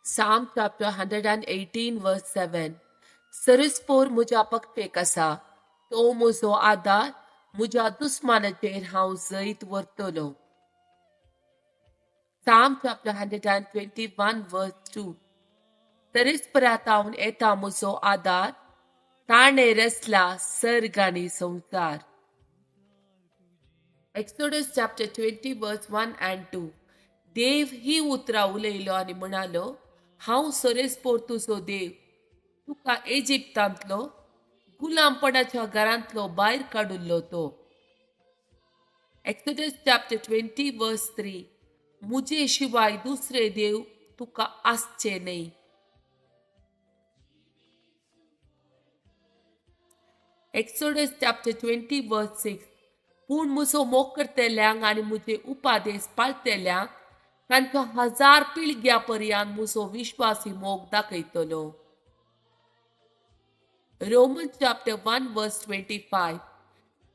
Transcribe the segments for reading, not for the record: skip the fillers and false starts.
Psalm chapter 118 verse 7. सरस्पोर म्हज्या पक्षेक आसा, तो म्हजो आदार, म्हज्या दुस्मानाचेर हांव जैत व्हरतलो. Psalm chapter 121 verse 2. सरस्परातावन येता म्हजो आदार, ताणें रचला सर्ग आनी संवसार. Exodus chapter 20 verse 1 and 2. देव ही उतरां उलयलो आनी म्हणालो, हांव सरस्पोर तुजो देव, तुका इजिप्तांतलो गुलामपणाच्या घरांतलो भायर काडिल्लो तो. Exodus chapter 20 verse 3. मुजे शिवाय दुसरे देव तुका आसचे न्हय. Exodus chapter 20 verse 6. पूण म्हजो मोग करतल्यांक आनी म्हजे उपादेश पाळटल्यांक तांच्या 1000 पिळग्या पर्यंत म्हजो विश्वासी मोग दाखयतलो. Romans chapter 1 verse 25.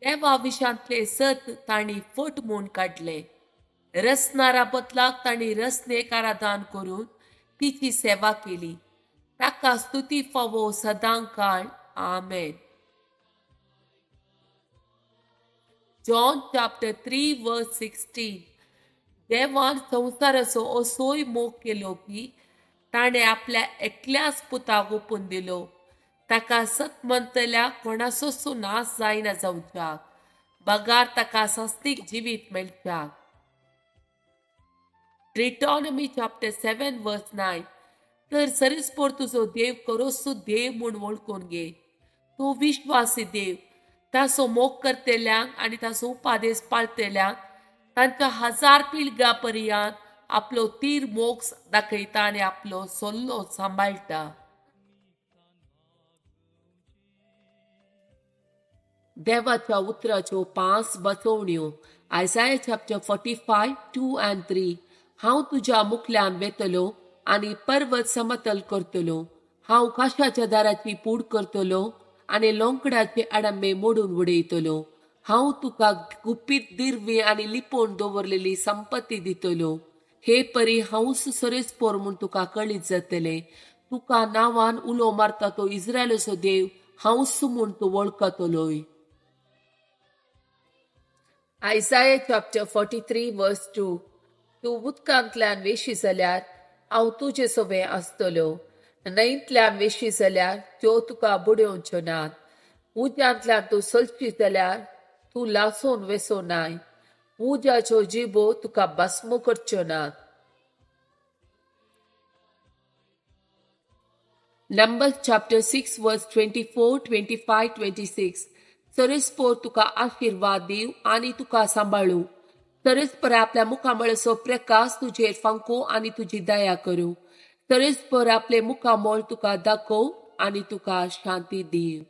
देवा विशांतले सत तांणी फट म्हूण काडले, रसनारा बदलाक तांणी रसनेक आराधन करून तिची सेवा केली. ताका स्तुती फावो सदां काळ. आमेन. John chapter 3 verse 16. देवान संवसाराचो असोय मोग केलो की ताणें आपल्या एकल्याच पुताक ओपून दिलो, ताका सत म्हणटल्या कोणाचोच नाश जायना जावच्याक, बगार ताका सास्तीक जिवीत मेळच्याक. Deuteronomy chapter 7 verse 9. तर सरस्पोर तुजो देव करोसो देव म्हूण वळखून घे, तो विश्वासी देव, ताचो मोग करतल्यांक आनी ताचो उपादेश पाळटल्यांक तांच्या 1000 पिळग्या पर्यंत आपलो तीर मोग दाखयता आनी आपलो सल्लो सांबाळटा. देवाच्या उतराच्यो 5 बचोवण्यो. Isaiah chapter 45 2 and 3. हांव तुज्या मुखल्यान वेतलो आनी पर्वत समतल करतलो, हांव काशाच्या दाराची पूड करतलो आनी लोंकडाचे आडंबे मोडून उडयतलो. हांव तुका गुपीत दिरवी आनी लिपोवन दवरलेली संपत्ती दितलो. हे परी हांवूच सरस्पोर म्हूण तुका कळीत जातलें. तुका नांवान उलो मारता तो इस्रायलाचो देव हांवूच म्हूण तूं वळखतलोय. Isaiah chapter 43 verse 2. तूं उदकांतल्यान वेशी जाल्यार हांव तुजे सवें आसतलो, न्हंयतल्यान वेशी जाल्यार त्यो तुका बुडोवच्यो नात, उज्यांतल्यान तूं चलशी जाल्यार तूं लासून वेसो नाय, उज्याच्यो जिबो तुका भस्म करच्यो नात. Numbers chapter 6 verse 24, 25, 26. सरस्पोर तुका आशिर्वाद दिव आनी तुका सांबाळू, सरस्पर आपल्या मुखामळाचो प्रकाश तुजेर फांको आनी तुजी दया करूं, सरस्पर आपले मुखामळ तुका दाखोव आनी तुका शांती दिव.